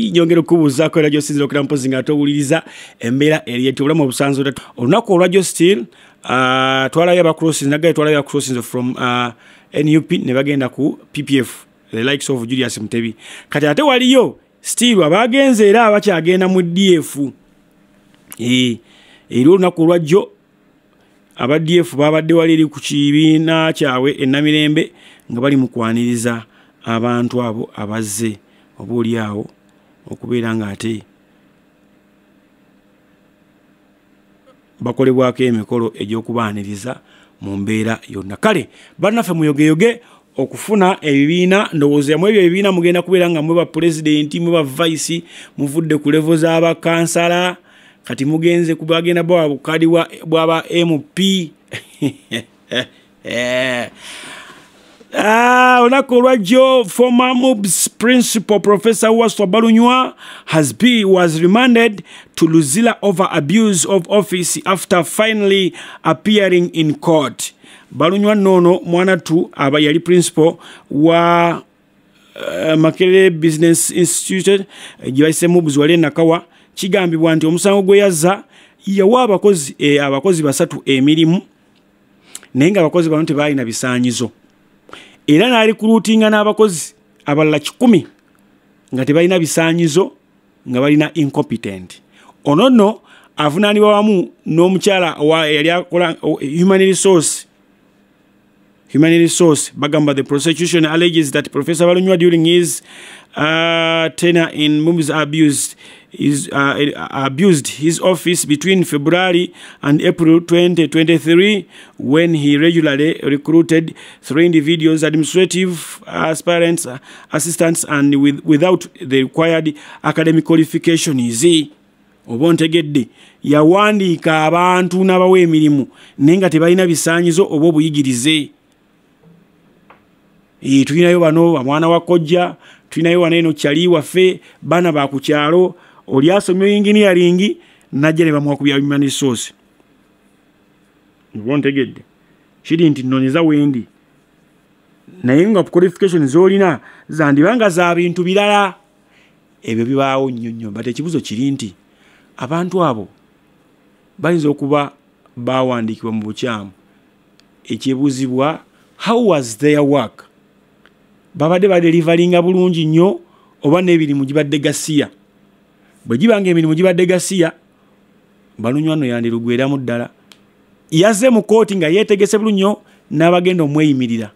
Nyongera okubuuzaako era gy'osinziira okira mpozi nga towuliriza embeera eri eti obulamu obusanzula. Olunaku olwajjo still twalayo abacrossings nagaye twalayo abacrossings from NUP ne bagenda ku PPF, the likes of Julius Mutebi. Kati ate waliyo still abagenze era abakyagenda mu DF. Era olunaku olwajjo aba DF babadde wali eri ku kibiina kyabwe e Namirembe nga bali mu kwaniriza abantu abo abazze oba oli awo okubeera ng'ate bakolebwako emikolo egy'okubaaniriza mu mbeera yonna. Kale bannaffe muyogeyoge okufuna ebibiina, ndowooza yammwe ebyo ebibiina mugenda kubeera nga mwe ba pulezidenti, mwe ba vice, muvudde ku levo z'abakansala, kati mugenze kubagenda bawa bukadi bw'aba MP. Olunaku olwajjo former MUBS principal Professor Waswa Balunywa was remanded to Luzira over abuse of office after finally appearing in court. Balunywa nono mwana tu aba yali principal wa Makerere Business Institute gye bayise MUBS wali e Nakawa. Kigambibwa nti omusango gwe yazza yawa abakozi basatu emirimu, naye nga abakozi bano tebalina bisaanyizo, era n'alikuluutinga n'abakozi abalala 100 nga tebalina bisaanyizo, nga balina incompetent. Ono nno avunaanibwa wamu n'omukyala eyali akola human resource. Bagamba the prosecution alleges that Professor Balunywa during his tenure in MUBS abused his office between February and April 2023 when he regularly recruited 3 individuals, administrative aspirants, assistants, and without the required academic qualifications. Oba ontegedde, yawandiika abantu n'abawa emirimu naye nga tebalina bisaanyizo oba obuyigirize. Tulinayo bano bamwana wa kojja, tulinayo wano eno kyali waffe, baana ba ku kyalo, oli asomye engineering najja ne bamuwa ku bya human resource. Oba ontegedde, kiri nti nnonyeza wendi, naye nga qualification z'olina zandibanga za bintu birala. Ebyo bibaawo nnyo nnyo. But ekibuuzo kiri nti abantu abo bayinza okuba bawandiikibwa mu bukyamu. Ekibuuzibwa, how was their work? Babadde badelivalinga bulungi nnyo oba n'emirimu gibadde gasiya? Bwe giba ng'emirimu gibadde gasiya, Balunywa nno yandirugweramu ddala. Yazze mu kkooti nga yeetegese bulungi nnyo n'abagenda omweyimirira,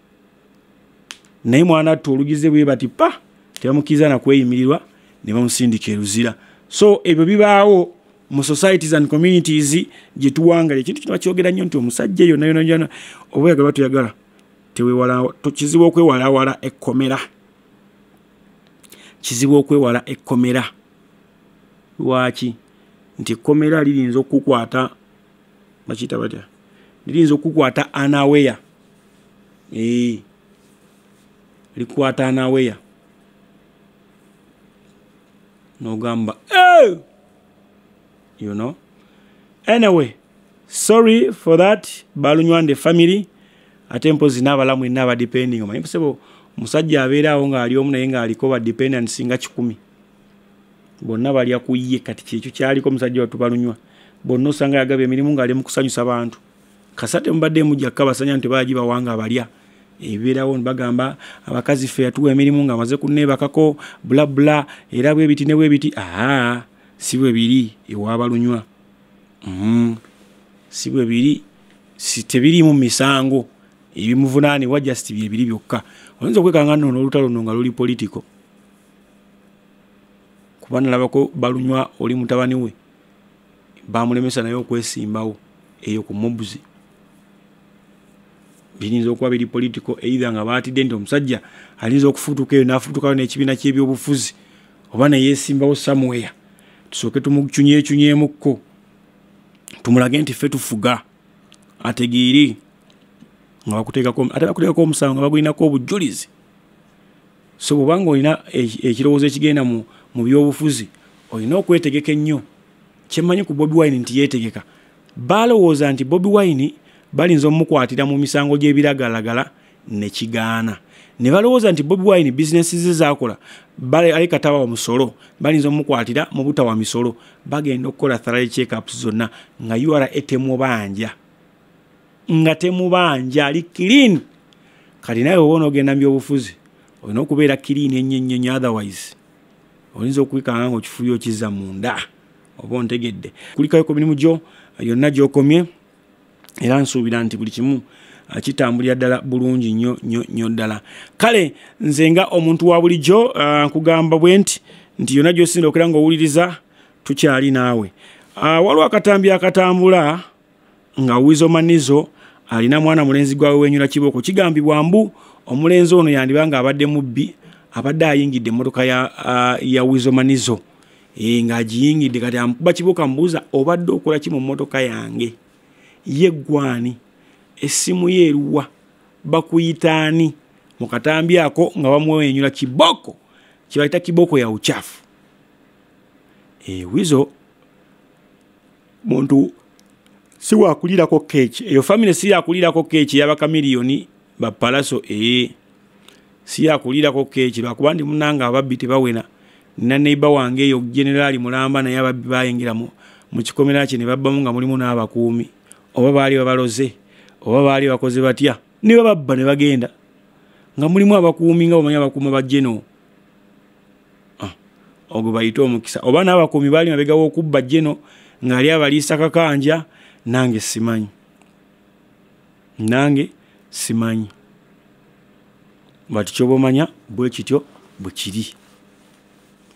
naye mwana attu olugize bwe bati pa tebamukkiriza na kweyimirirwa ne bamusindika e Luzira. So ebyo bibaawo mu societies and communities gye tuwangala. Ekintu kino bakyogera nnyo nti omusajja yonna yonna yonna oba oyagala tuyagala tewewala, kizibu okwewalawala ekkomera, kizibu okwewala ekkomera. Lwaki? Nti ekkomera liyinza okukwata, bakiyita batya, liyinza okukwata unaware. Likwata unaware n'ogamba you know. Anyway, sorry for that Balunywa and the family. Ate mpozi n'abalamu enna abadepending. Omanyi ssebo omusajja abeera awo ng'ali omu naye ng'aliko ba dependants nga 100, bonna balya ku ye. Kati kyekyo kyaliko omusajja wattu Balunywa, bonna osanga yagaba emirimu ng'ali mu kusanyusa bantu. Kasate mubadde mujja kkabasanya nti baagibawanga abalya ebibeerawo, bagamba abakazi ffe yatuwa emirimu nga amaze kunneebakako bula bula, era bwe biti ne bwe biti. Si bwe biri ewa Balunywa. Si bwe biri, si tebiriimu misango ebimuvunaanibwa, just bye biri byokka. Oyinza okwekanga nno n'olutalo luno nga luli political, kuba nalabako Balunywa oli mutabani we bamulemesa naye okwesimbawo eyo ku MUBS. Biyinza okuba biri political, either nga baatidde nti omusajja ayinza okufutuka eyo n'afutukayo n'ekibiina ky'ebyobufuzi oba ne yeesimbawo somewhere, tusooke tumucunyecunyeemukko tumulage nti ffe tufuga, ategeere. Nga bakuteekako, ate bakuteekako omusango nga bagulinako obujulizi. So bw'obanga olina ekirowoozo ekigenda mu byobufuzi, olina okwetegeka ennyo. Kyemmanyi ku Bobi Wine nti yeetegeka. Balowooza nti Bobi Wine balinza omukwatira mu misango gy'ebiragalagala ne kigaana. Ne balowooza nti Bobi Wine bizinesi ze z'akola Aleka tawa musolo, balinza omukwatira mu butawa misolo, bagenda okukola thorough check-ups zonna nga URA temubanja. Nga temubanja, ali clean. Kati nawe oba onoogenda mu byobufuzi, olina okubeera clean ennyo ennyo nnyo, otherwise oyinza okwekanga ng'okifuuye okizza munda. Oba ontegedde. Kulikayo ku mirimu gyo yonna gy'okomye, era nsuubira nti buli kimu kitambulira ddala bulungi nnyo nnyo nnyo ddala. Kale nze nga omuntu wa bulijjo nkugamba bwe nti yonna gy'osinda okera ng'owuliriza tukyali naawe. Waliwo akatambi akatambula nga Weasel Manizo alina mwana mulenzi gwawe wenyula kiboko. Kigambibwa mbu omulenzi ono yandiba nga abadde mubbi, abadde ayingidde emmotoka ya Weasel Manizo. Ng'agiyingidde kati amukuba kiboko amubuuza obadde okola ki mu mmotoka yange? Ye ggwani? Essimu ye eruwa? Bakuyita ani? Mu katambi ako nga bamuwenyula kiboko, kibayita kiboko ya uchafu. Weasel muntu si wakulirako keeki, eyo family si yakulirako keeki y'abakamiliyoni ba Palaso. Si yakulirako keeki lwakuba ndi munnange ababbi tebawena. Nina neighbor wange eyo Generali Mulamba, naye ababbi bayingira mu kikomera kye ne babbamu nga mulimu n'abakuumi, oba baali babaloze oba baali bakoze batya, ne bababba ne bagenda nga mulimu abakuumi nga bamanyi abakuuma ba Geno. Ogwo bayite omukisa. Oba n'abakuumi baali mabega w'okubba Geno ng'ali abaliisa kakanja, nange simanyi. Nange simanyi. Bati kyoba omanya bwe kityo bwe kiri.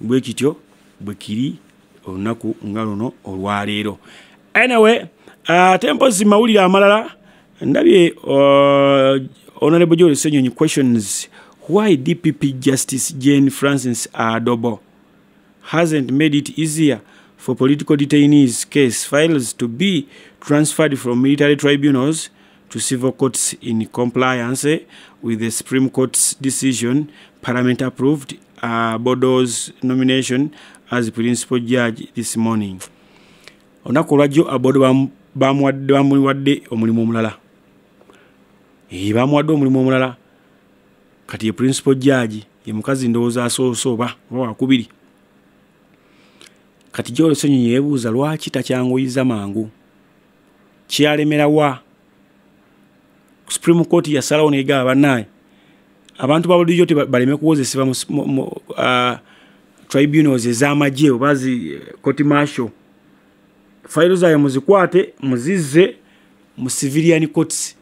Bwe kityo bwe kiri olunaku nga luno olwaleero. Anyway, ate mpozi mawulire amalala ndabye Honorable Joel Ssenyonyi questions why DPP Justice Jane Francis Adobo hasn't made it easier for political detainees case files to be transferred from military tribunals to civil courts in compliance with the Supreme Court's decision. Parliament approved Abodo's nomination as principal judge this morning. Olunaku olwajjo Abodo bamuwadde omulimu omulala. Bamuwadde omulimu omulala. Kati ye principal judge ye mukazi ndowooza asoose oba wakubiri. Kati Joel Ssenyonyi yeebuuza lwaki takyanguyiza mangu. Kyalemera wa? Supreme Court yasalawo n'egamba bannaye abantu ba bulijjo baleme kuwozesebwa mu tribunals ez'amagye oba zi court martial. Fayiro zaabwe muzikwate muzizze mu civilian courts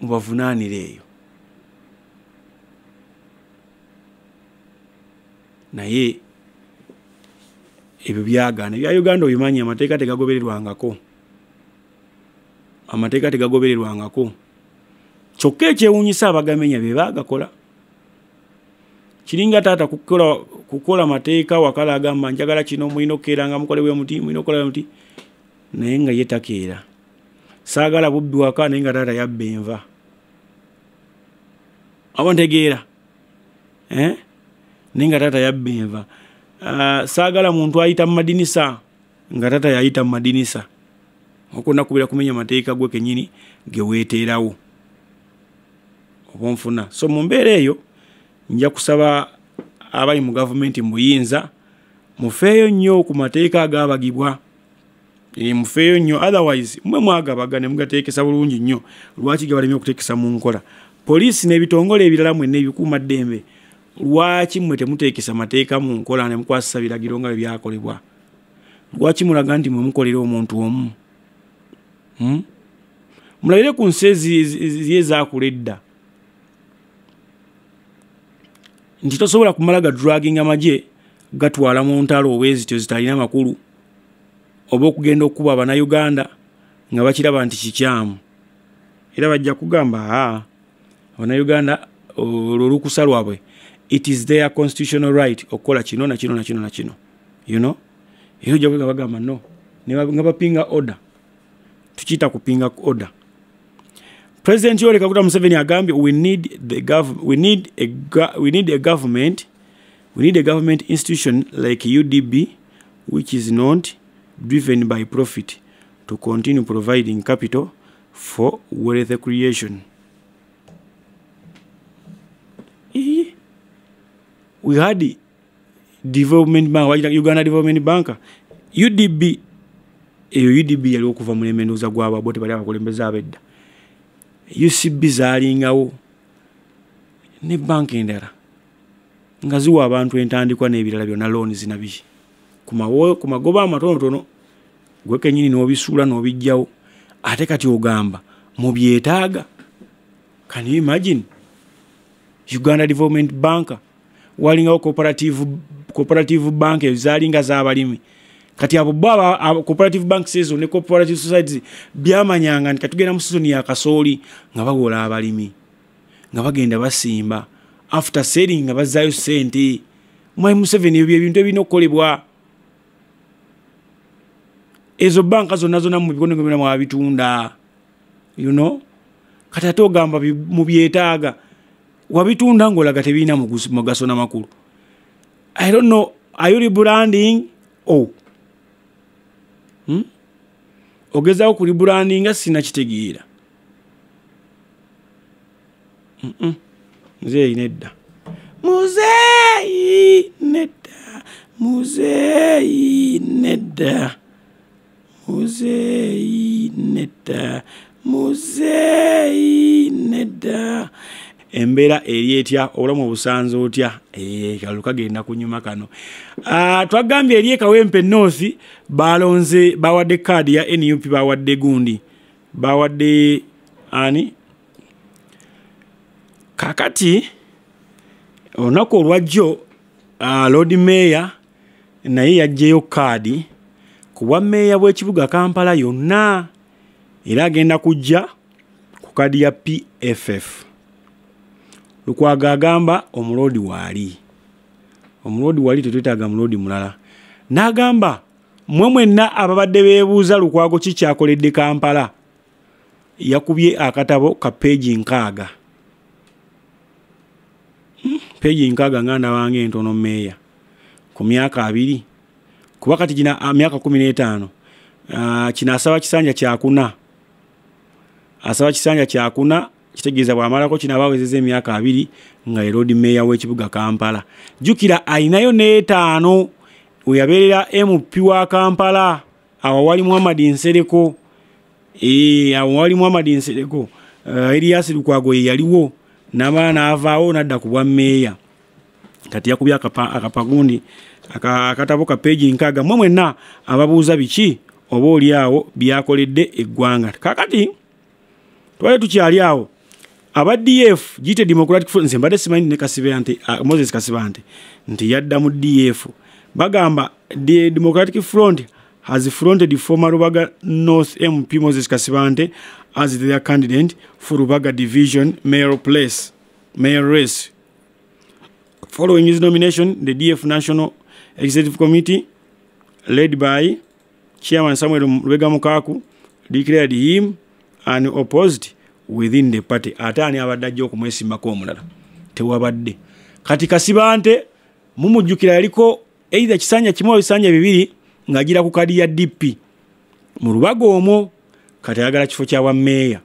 mubavunaanire eyo. Naye ebyo byagaana. Ebya Uganda obimanyi, amateeka tegagobererwangako. Amateeka tegagobererwangako. Kyokka ekyewuunyisa abagamenya be baagakola. Kiringa taata kukola mateeka wakala agamba njagala kino mulina okukeeranga mukole bwe muti, mulina okukola bwe muti, naye nga ye takeera. Saagala bubbi waka naye nga taata yabba enva. Abo ntegeera. Naye nga taata yabba enva. Saagala muntu ayita mu madinisa nga taata yayita mu madinisa. Okwo nakubira kumenya mateeka gwe kennyini ge weeteerawo. Oba nfuna. So mu mbeera eyo nja kusaba abali mu gavumenti mu buyinza mufeeyo nnyo ku mateeka agaabagibwa. Mufeeyo nnyo, otherwise mmwe mwagabaga ne mugateekesa bulungi nnyo. Lwaki gabalemye okuteekesa mu nkola? Poliisi n'ebitongole ebirala mwenna ebikuumaddembe, lwaki mmwe temuteekesa mateeka mu nkola ne mukwasisa biragiro nga bwe byakolebwa? Lwaki mulaga nti mmwe mukolera omuntu omu? Mulabire ku nsi ezaakula edda nti tosobola kumala ga dragging amagye gatwala mu ntalo obwezityo zitalina makulu, oba okugenda okukuba Bannayuganda nga bakiraba nti kikyamu. Era bajja kugamba Bannayuganda olwo olukusa lwabwe, it is their constitutional right okukola kino na kino na kino na kino. You know? Era ojja kwega bagamba no, nga bapinga order. Tukiyita kupinga order. President Yoweri Kaguta Museveni agambye we need a government institution like UDB which is not driven by profit to continue providing capital for wealth creation. We had Development Bank, Uganda Development Bank, UDB. Eyo UDB yali okuva mu lemendooza gw'ababote bali abakulembeze ab'edda. UCB zaalingawo ne banka endala nga ziwa abantu entandikwa n'ebirala byonna, loans na biki ku magoba amatonotono, gwe kennyini n'obisuula n'obiggyawo. Ate kati ogamba mubyetaaga. Can you imagine? Uganda Development Bank, walingawo cooperative bank ezaalinga z'abalimi. Kati abo bo cooperative banks ezo ne cooperative societies byamanyanga nti katugenda mu season ya kasooli, nga bawola abalimi, nga bagenda basimba, after selling nga bazzaayo ssente. Mwami Museveni, ebyo ebintu ebirina okukolebwa. Ezo banka zonna zonna mu bikono byonna mwabitunda, you know. Kati ate ogamba mubyetaaga, wabitunda ng'olaga tebirina mugaso n'amakulu. I don't know, are you rebranding? Oh, Ogezaako ku rebrandinga, sinakitegeera. Muzeeyi nedda, muzeeyi nedda, muzeeyi nedda, muzeeyi nedda, muzeeyi nedda. Embeera eri etya? Obulamu obusanze otya? Kalulu kagenda kunyuma kano. Twagambye eri Kawempe North balonze, bawadde kaadi ya NUP, bawadde gundi, bawadde ani. Kakati olunaku olwajjo, Lord Mayor naye yaggyeyo kaadi ku bwa mmeeya bw'ekibuga Kampala yonna, era agenda kujja ku kaadi ya PFF. Lukwago agamba omuloodi waali, omuloodi wali, tetwetaaga muloodi mulala. N'agamba mmwe mwenna ababadde beebuuza Lukwago ki kyakoledde Kampala, yakubye akatabo ka peegi 60. Peegi 60 nga ndabanga entono mmeeya ku myaka 2, kuba kati gina myaka 15. Kino asaba kisanja kyakuna, asaba kisanja kyakuna, kitegeeza bw'amalako kino aba awezezza emyaka 2 nga ye Lord Mayor w'ekibuga Kampala. Jjukira ayinayo n'etaano we yabeerera MP wa Kampala, awo wali Muhammad Nsereko. Awo wali Muhammad Nsereko, Erias Lukwago ye yaliwo, n'amala n'avaawo n'adda ku bwa mmeeya. Kati yakubye akapagundi akatabo ka peegi 60, mmwe mwenna ababuuza biki oba oli awo byakoledde eggwanga. Kaakati twali tukyali awo, aba DF giyite Democratic Front, nze mbadde simanyi ne Kasibante, Moses Kasibante nti yadda mu DF. Bagamba the Democratic Front has fronted former Rubaga North MP Moses Kasibante as their candidate for Rubaga Division mayor race. Following his nomination, the DF National Executive Committee, led by Chairman Samuel Lubega Mukaku, declared him unopposed within the party. Ate ani abadde ajja okumwesimbako omulala? Tewabadde. Kati Kasibante mumujjukira yaliko either kisanja kimu oba ebisanja bibiri ng'agira ku kadi ya DP mu Rubaga omwo. Kati ayagala kifo kya bwa mmeeya.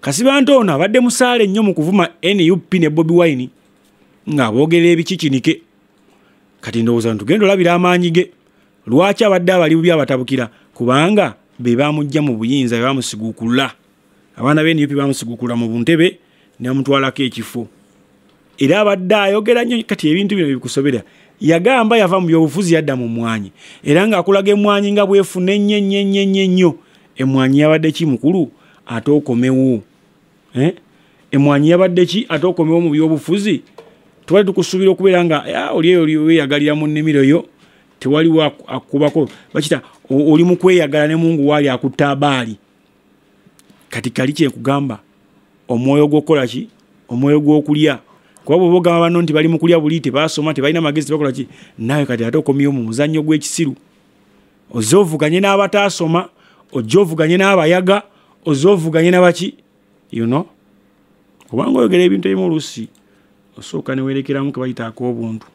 Kasibante ono abadde musaale nnyo mu kuvuma NUP ne Bobi Wine ng'aboogerera ebikikinike. Kati ndowooza ntugenda olabira amaanyi ge. Lwaki abadde abali bubi abatabukira? Kubanga be bamujja mu buyinza, be bamusiguukula. Abaana ba NUP bamusiguukula mu buntebe ne bamutwalako ekifo. Era abadde ayogera nnyo. Kati ebintu bino bikusobera. Yagamba yava mu byobufuzi yadda mu mmwanyi, era ng'akulaga emmwanyi nga bwefuna ennyo ennyo ennyo ennyo ennyo. Emmwanyi yabadde ki mukulu ate okomewo? Emmwanyi yabadde ki ate okomewo mu byobufuzi? Twali tukusuubira okubeera nga oli eyo oli weeyagalira mu nnimiro yo, tewaliwo akubako bakita oli mu kweyagala ne Mungu waali akutta abaali. Kati kali kyekugamba omwoyo gw'okukola ki? Omwoyo gw'okulya. Kuba bw'oba ogamba banno nti bali mu kulya buli, tebaasoma, tebalina magezi, tebakola ki, naawe kati ate okomyewo mu muzannyo gw'ekisiru. Ozze ovuganye n'abataasoma, ojje ovuganye n'abayaga, ozze ovuganye n'abaki, you know. Kubanga oyogera ebintu ebimu oluusi osooka ne weerekeramu ke bayita ak'obuntu.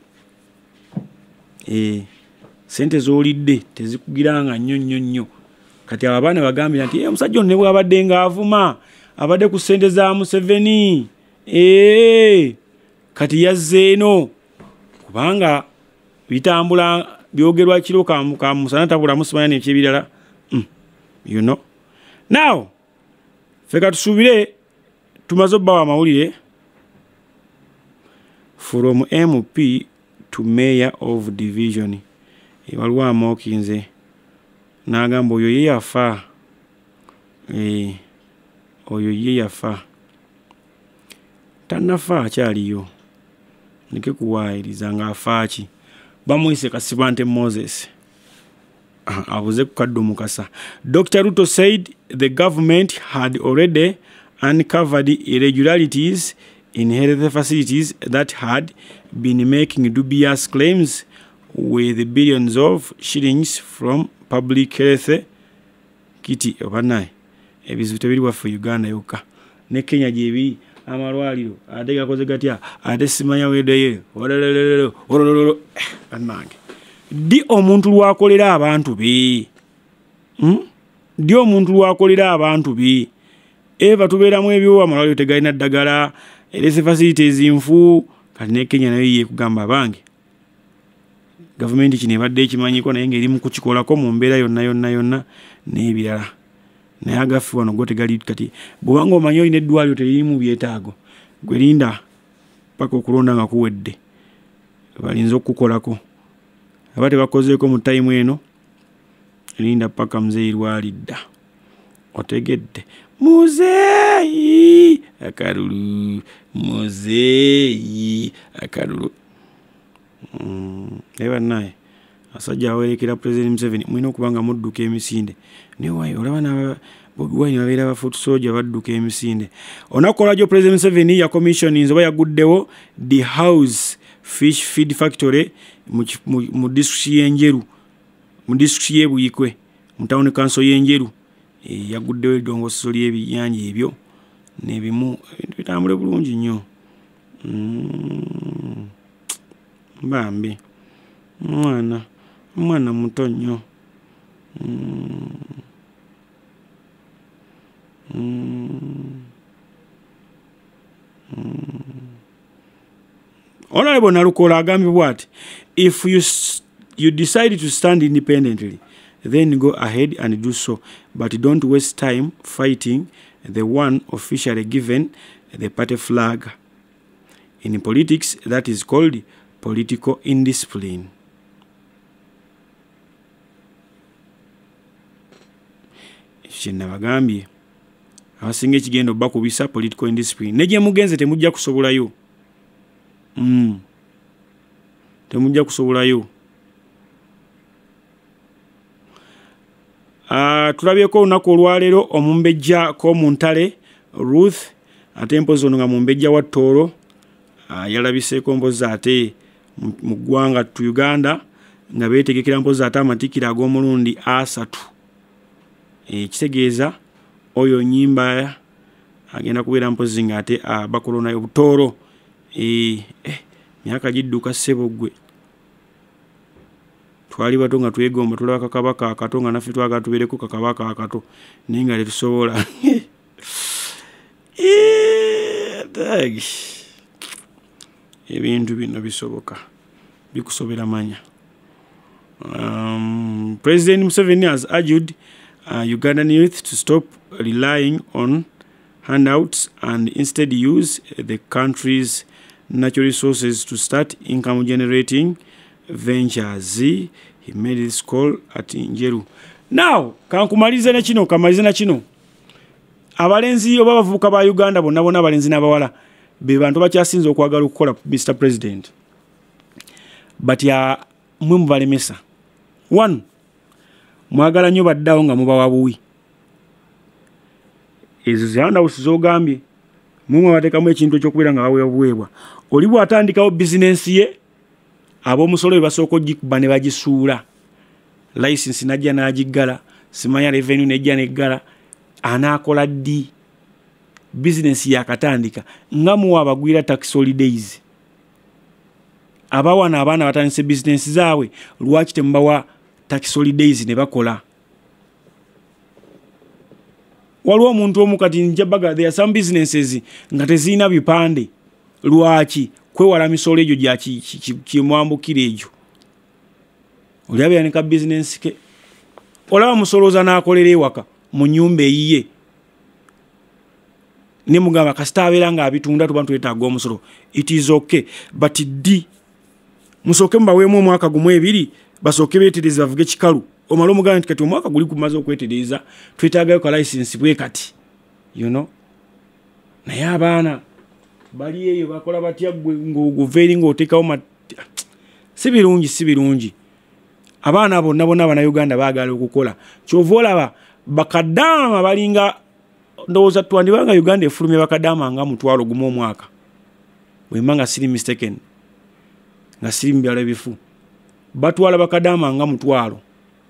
Sente z'olidde tezikugiranga nnyo nnyo nnyo. Kati abo abaana bagambira nti omusajja ono ne bw'abadde ng'avuma abadde ku ssente za Museveni, kati yazze eno Kubanga bitambula byogerwa kiro ka musana tabula musimanya n'ekyebirala. You know. Now, feka tusubire tumaze obbawa amawulire from MP to mayor of division. Waliwo amookinze n'agamba oyo ye yafa. Oyo ye yafa. Tannafa akyaliyo. Ndeke kuwaayiriza ng'afa ki. Bamuyise Kasibante Moses. Abuze ku kaddo mukasa. Dr. Ruto said the government had already uncovered irregularities in health facilities that had been making dubious claims with billions of shillings from public health kiti. Obanaye ebizibu tebiri waffe Uganda yokka, ne Kenya gyebiri. Amalwaliro ate gakoze gatya, ate simanya weddeyo bannange. Ddi omuntu lwakolera abantu be? Ddi omuntu lwakolera abantu be? Eva tubeeramu ebyowa, amalwaliro tegalina ddagala, health facilities nfu. Kati ne Kenya nayo yeekugamba abange gavumenti kino ebadde ekimanyiko naye ng'eri mu kukikolako mu mbeera yonna yonna yonna n'ebirala. Naye agaffe wano go tegali. Kati bw'obanga omanyi olina eddwaliro teririmu byetaago, gwe linda paka okulonda nga kuwedde balinze okukukolako. Aba tebakozeeko mu tayimu eno, linda paka muzeeyi lwalidda. Otegedde? Muzeeyi akalulu, muzeeyi akalulu. Naye bannaye asajja awerekera President Museveni, mulina okuba nga mudduka emisinde. Naye wayi olaba n'aba Bobi Wine babeera ba foot soldier badduka emisinde. Olunaku olwajjo President Museveni ya commissioninze oba yaguddewo the house fish feed factory mu disitulikiti y'Enjeru, mu disitulikiti y'e Buikwe, mu town council y'Enjeru. Yaguddewo eddongosezo ly'ebiyanja ebyo n'ebimu, ebintu bitambule bulungi nnyo. Bambi mwana muto nnyo. Honorable Nalukoola agambye bw'ati, if you decide to stand independently, then go ahead and do so, but don't waste time fighting the one officially given the party flag. In politics, that is called political indiscipline. Ekyo nabagambye abasinga ekigenda obbakubisa political indiscipline. Ne gye mugenze temujja kusobolayo. Temujja kusobolayo. Tulabyeko olunaku olwaleero omumbejja Komuntale Ruth, ate mpozi ono nga mumbejja wa Tooro, yalabiseeko mpozi ate mu ggwanga tu Uganda nga beetegekera mpozi ate amatikkira ag'omulundi 3. Ekitegeeza oyo nnyimba agenda kubeera mpozi nga ate bakolonayo Butooro. Myaka gidduka ssebo ggwe. Twali bato nga twegomba tulaba kakabaka akato nga naffe twagala tubeereko kakabaka akato naye nga tetusobola. Ebintu bino bisoboka, bikusobera manya. President Museveni has urged Ugandan youth to stop relying on handouts and instead use the country's natural resources to start income generating ventures. He made this call at Njeru. Now, kankumalize na kino, kamalize na kino. Abalenzi oba abavubuka ba Uganda bonna bonna, abalenzi n'abawala be bantu bakyasinze okwagala okukola, Mr. President. But ya mwe mubalemesa. One, mwagala nnyo baddawo nga mubawa buwi. Ezo zi handouts z'ogambye mwe mwabateekamu ekintu ekyokubeera nga baweebwa buweebwa. Oli bw'atandikawo bizinensi ye, ab'omusolo be basooka ogikuba ne bagisuula. License n'ajja n'agiggala, simanya revenue n'ejja n'eggala, anaakola ddi? Bizinensi yakatandika nga muwa abagwira tax holidays. Abawana abaana batandise bizinensi zaabwe, lwaki temubawa tax holidays ne bakola? Waliwo omuntu omu kati nja baga, there are some businesses nga tezirina bipande. Lwaki? Kwewala misolo egyo gya kimwambukira egyo. Oli abeera ne ka bizinensi ke. Olaba musolooza n'akolera ewaka mu nnyumba eyiye. Ne mugamba kasita abeera ng'abitunda tuba twetaaga omusolo. It is okay. But ddi musooke mubaweemu omwaka gumu ebiri basooke beetereze bavuge kikalu. Omale omugamba nti kati omwaka guli gumaze okwetereza twetaagayo ka license bwe kati. You know? Naye abaana bali eyo bakola batya gwe ng'oguva eri ng'oteekawo si birungi, si birungi. Abaana bonna bonna Bannayuganda baagala okukola. Ky'ova olaba bakadaama balinga ndowooza twandibanga Uganda efulumya bakadaama nga 10,000 omwaka. Bwe mba nga siri mistaken, nga siri mu byalo ebifu. Batwala bakadaama nga 10,000.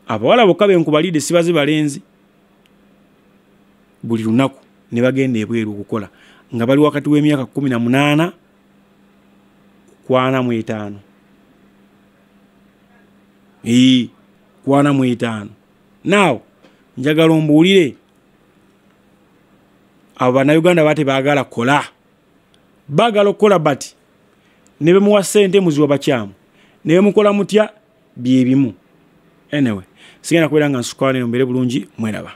Abawala bokka be nkubalidde sibaze balenzi. Buli lunaku ne bagenda ebweru okukola nga bali wakati w'emyaka 18 ku 45. 45. Now njagala ombuulire abo Bannayuganda bate baagala kukola. Baagala okukola bati ne bemuwa ssente muziwa bakyamu ne bemukola mutya bye bimu. Anyway, sigenda kubeera nga nsukka wano mbeere bulungi mweraba.